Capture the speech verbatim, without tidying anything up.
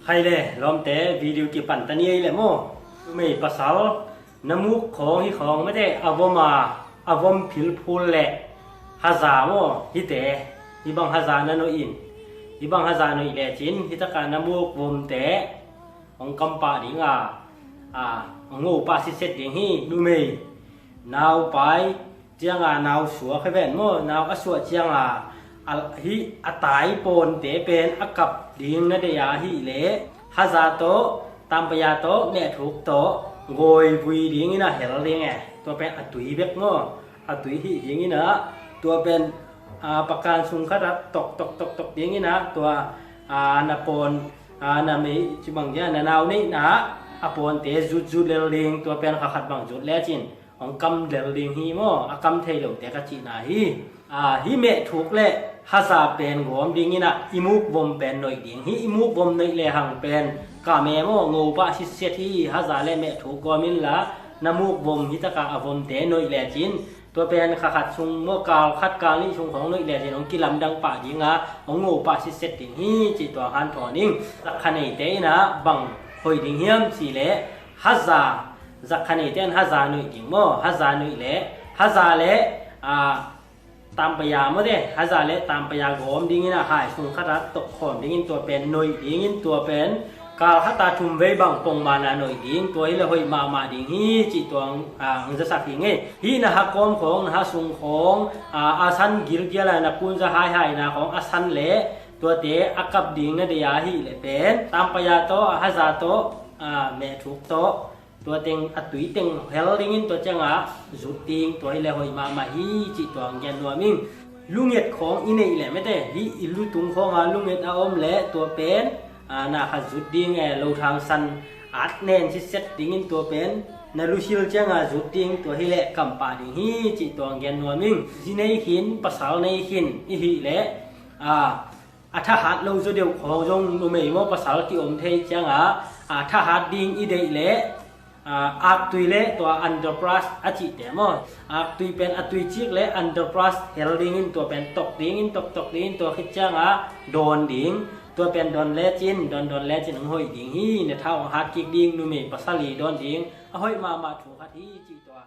Hai le lawmte, video kipan ta ni ei le maw. Numei pasal na muk khawng hi khawng mete a vom a, a vom philphul le haza maw hite, hi bang haza na noih in, hi bang haza noih lecin hi taka na muk vomte hong kampah ding a, a hong ngopah sitset ding hi. Numei nau pai cianga nau suak hi ven maw, nau a suah cianga a, hi a tai pawnte pen a kap ding na deih a hih leh haza tawh, tampaya tawh, mehthuk tawh gawi vui dingin a hel ding e. Tua pen a tui bek maw, a tui hih dingin a, tua pen a pakan sung khat a tok tok tok tok dingin a, tua a na pawn a na mei ci bang dia na nau neihna a pawnte zutzut lel ding, tua pen kha khat bang zut lecin hong kam lel ding hi maw, a kam thei lote ka cihna hi. A, hi mehthuk le haza pen gawm dingin a i muk vom pen noih ding hi. I muk vom noih le hang pen kame maw, ngopah sitset hi. Haza le mehthuk gawm inla na muk vom hi taka a vomte noih lecin tua pen kha khat sung maw, kal khat kal nih sung hong noih lecin hong kilamdang pah dinga hong ngopah sitset ding hi cih tua hanthawn ing. Zakha neite in a bang hoih ding hiam cih leh haza, zakha neite in haza noih ding maw, haza noih le haza le a tampaya maw te, haza le tampaya gawm dingin a hai sung khat a tok khawm dingin tua pen noih dingin tua pen kal khat a thum vei bang pongman a noih ding, tua hi le hoih mahmah ding hi cih tua ang zasak hi ngei. Hi na ha kawm khawng, na ha sung khawng a, a san gilgial a na kunza haihai na khawng a san le tuate a kap ding na deih a hih leh pen tampaya tawh, a haza tawh, a mehthuk tawh, tua teng a tui teng hel dingin tua cianga zut ding, tua hi le hoih mahmah hi cih tua ang gen nuam ing. Lunget khawng i neih le mete, hi i lutung khawnga lunget a om le tua pen a, na khat zut ding e, lo thang san at nen sitset dingin tua pen na lusil cianga zut ding, tua hi le kampah ding hi cih tua ang gen nuam ing. Zi nei khin, pasal nei khin i hih leh a, a thahat lo zaw deuh khawng zong numei maw pasal ki om thei cianga a, thahat ding i deih leh a, aktui le tua underbrush a cihte maw, aktui pen a tui cik le underbrush hel dingin tua pen tok dingin, tok tok dingin tua khit cianga dawn ding. Tua pen dawn lecin, dawn dawn lecin hong hoih ding hi. Na thau hong hat kik ding, numei pasal i dawn ding a hoih mahmah thu khat hi cih tua.